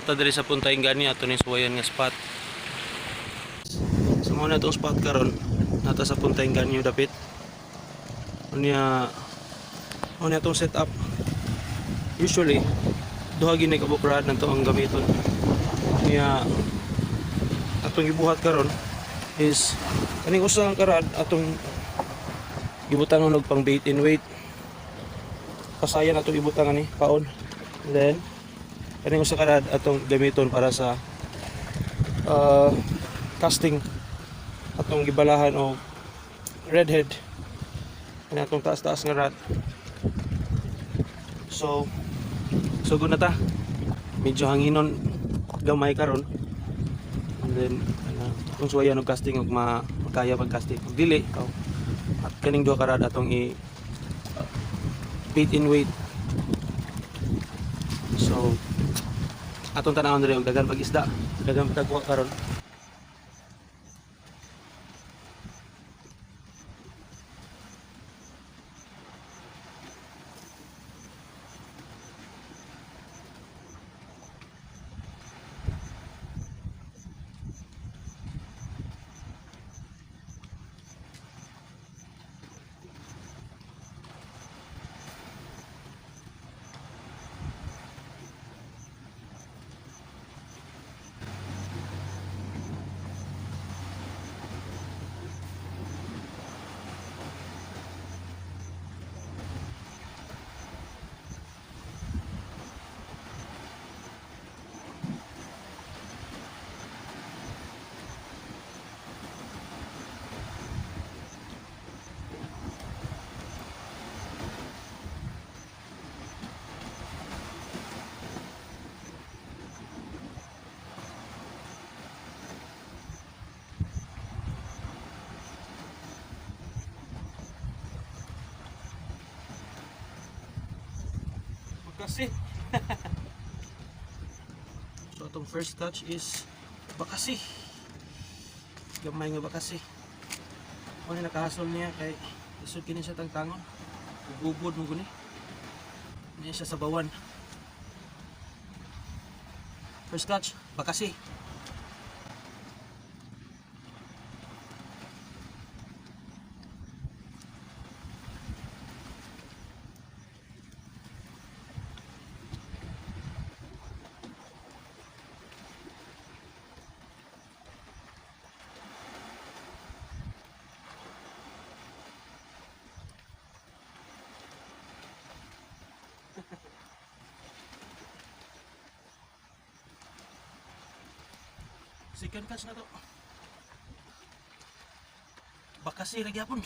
Naa ta diri sa Punta Engaño, ato ning suwayan nga spot. So mao na itong spot karon. Naa ta sa Punta Engaño dapit. Unya mao na itong setup. Usually duha gini ka buok rod nato ang gamiton. Unya atong gibuhat karon is kaning usa ka rod atong gibutangan og pang bait and wait. Pasayan atong ibutangan ni paon. And then kaning usa ka rod atong gamiton para sa casting, atong gibalahan og redhead, kani atong taas-taas nga rod. So sugod na ta. Medyo hanginon gamay karon, and then ano, kung suwayan og casting og makaya pag casting, kung dili, oh, at kaning duha ka rod atong i bait in wait. So atong tanawon diri og daghan pag isda, daghan pagkuha karon. Bakasi. So atong first catch is bakasi. Gamay nga bakasi. Mao ni nakahasol niya kay isod kini siya tangtangon. Gubod mo guni. Niya siya sa bawan. First catch, bakasi. Second catch na to. Bakasi lagi hapon.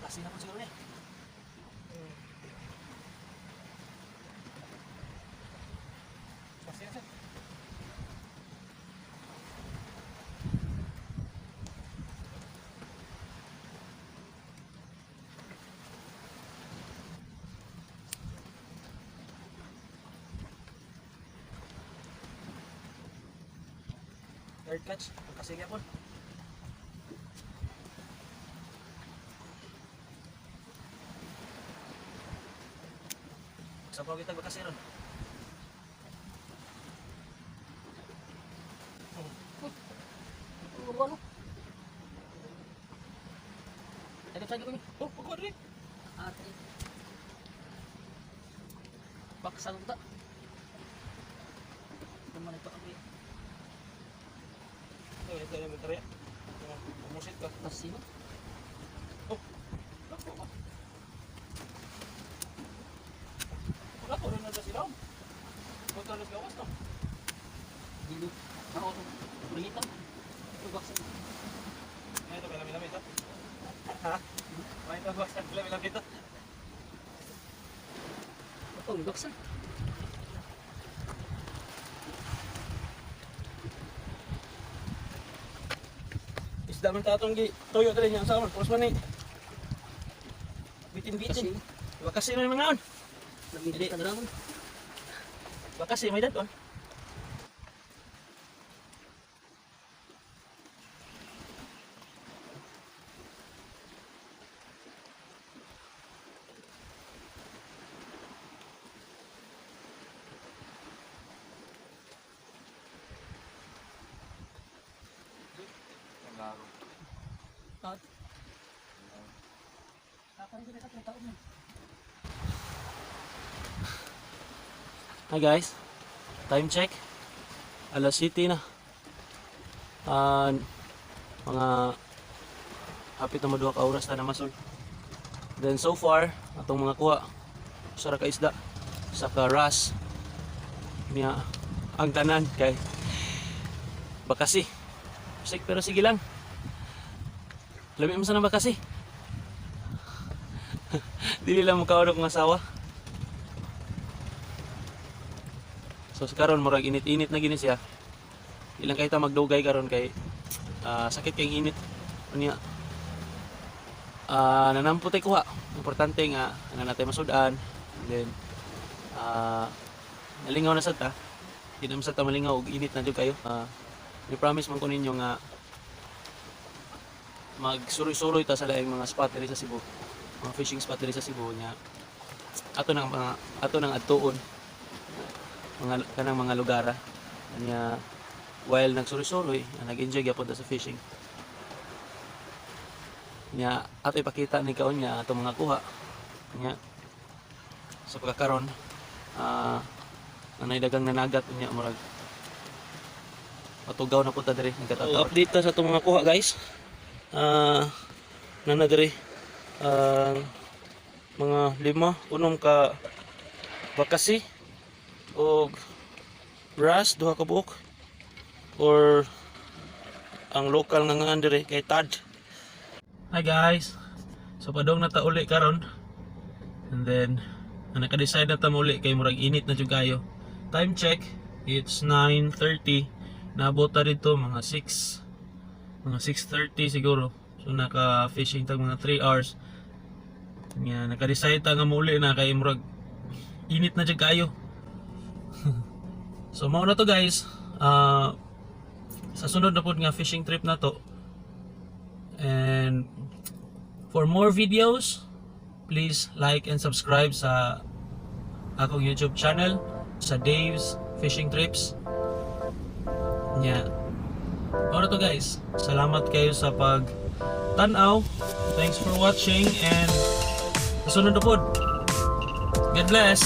Bakasi na po siguro eh. Bakasi na, sir. Third catch, bakasi gyapon. Sabaw kita bakasi ron. Ano? Tagap ko ni. Oh, pagkuha rin. Ate. Baksan ta. Naman ito kami. Ito, ito yung baterya. Umusit ka. Kasi mo. Oh, lako ba? Wala ko rin na sa silaw. Punta na sa gawas, no? Dilo. Ako to. Prangitan. Ito baksan. Ay, ito, may lami-lami ito. Ha? May ito, baksan. Lami-lami ito. Ito baksan. Isda man ta atong gi tuyo dali niya sa man. Pulos man ni. Bitin-bitin. Kasi Bakasi may mga on. Lamig ka dragon. Bakasi may dadon. Ah. Hi guys, time check. Alas 7 na. Mga hapit na maduha ka oras na namasol. Then so far, atong mga kuha usa ra ka isda, usa ka ras. Niya ang tanan kay bakasi. Sik pero sige lang. Lami mo sa bakasi. Dili lang mukaon akong asawa. So sa karon murag init-init na gini siya. Ilang kay ta magdugay karon kay sakit kay init. Unya nanampo tay kuha. Importante nga nga natay masud-an. And then nalingaw na sad ta. Di na man sad ta malingaw og init na jud kayo. Ni-promise man ko ninyo nga magsuroy-suroy ta sa laing mga spot diri sa Cebu. Mga fishing spot diri sa Cebu nya. Ato nang adtuon mga kanang mga lugar ah. Nya while nagsuroy-suroy, nag-enjoy gyapon ta sa fishing. Nya ato ipakita ni kaon nya atong mga kuha. Nya sa pagkakaron anay dagang nanagat unya murag patugaw na punta diri nagkatataw. So, update ta sa atong mga kuha, guys. Nana diri mga lima unom ka bakasi og brass duha ka buok or ang local nga ngaan diri kay Tad. Hi guys. So padong na ta uli karon. And then ang naka-decide na ta muli kay murag init na jud kayo. Time check, it's 9:30. Naabot ta dito mga 6, mga 6:30 siguro. So naka-fishing tag mga 3 hours. Nga naka-decide ta nga muli na kay murag init na jud kayo. So mao na to, guys. Sa sunod na pod nga fishing trip na to. And for more videos, please like and subscribe sa akong YouTube channel sa Dave's Fishing Trips. Nya. Mao na to, guys. Salamat kayo sa pag tanaw. Thanks for watching and sa sunod na pod. God bless.